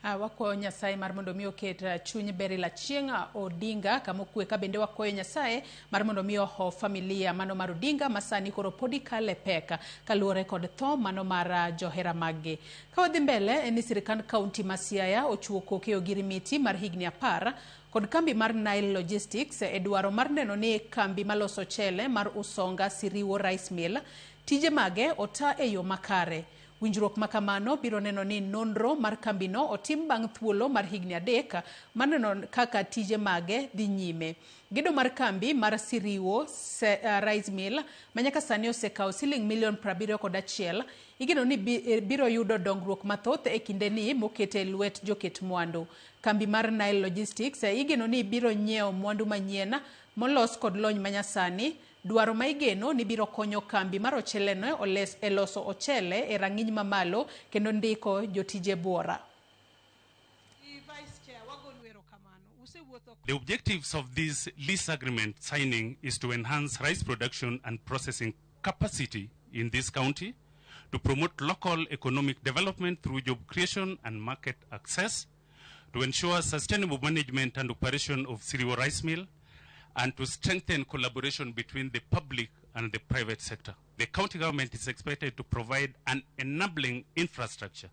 Wakwayo Nyasaye mar mondo mi oket chuny Beryl Achieng' Odinga kama okwe, ka bende wakwayo Nyasaye mar mondo mi oho familia mano mar Odinga ma sani koro podi kale pek kaluwore kod tho mano mar johera maggi. Ka wadhi mbele en ni sirikand kaunti ma Siaya ochiwo koke e ogirimiti mar higni 10 kod kambi mar Nile Logistics e dwaro mar neno ni kambi maloso ochele mar Usonga Siriwo Rice Mill tije mage ota e yo makare. Winjruok ma kamano biro neno ni nonro mar kambino otim bang' thuolo mar higni 3 mar neno kaka tije mage dhi nyime. Gedo mar kambi mar Siriwo Rice Mill ma nyaka sani osekawo siling milion 71 igeno ni biro yudo dongruok mathoth e kindeni mokete e lwet joket mwandu. Kambi mar Nile Logistics igeno ni biro nyiewo mwandu manyien molos kod lony manyasani. Dwaro ma igeno ni biro konyo kambi mar ocheleno e loso ochele e rang'iny mamalo kendo ndiko jotije buora. The objectives of this lease agreement signing is to enhance rice production and processing capacity in this county, to promote local economic development through job creation and market access, to ensure sustainable management and operation of Siriwo Rice Mill, and to strengthen collaboration between the public and the private sector. The county government is expected to provide an enabling infrastructure,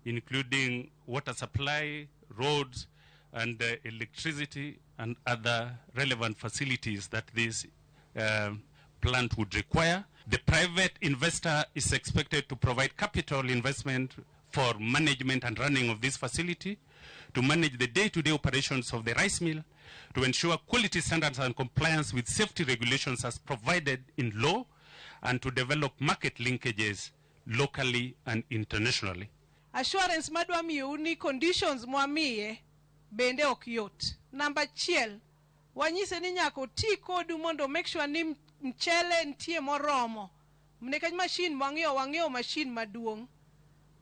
including water supply, roads, and electricity, and other relevant facilities that this plant would require. The private investor is expected to provide capital investment for management and running of this facility, to manage the day-to-day operations of the rice mill, to ensure quality standards and compliance with safety regulations as provided in law, and to develop market linkages locally and internationally. Assurance madwa miyou ni conditions mwamiye bende ok yot. Namba 1, wanyise ni nyaka oti kodu mondo make sure ni mchele nitie moromo. Nikech machine mwang'iewo, wang'iewo machine maduong'.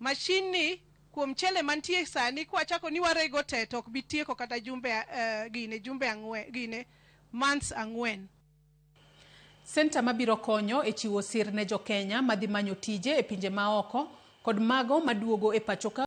Machine ni kuom mchele mantie sani kwachako ni warego te to ok bi tieko kata jumbe gine jumbe 4 gine months 4. Senta mabiro konyo e chiwo sir ne jokenya madhi manyo tije e pinje maoko kod mago maduogo e pacho ka.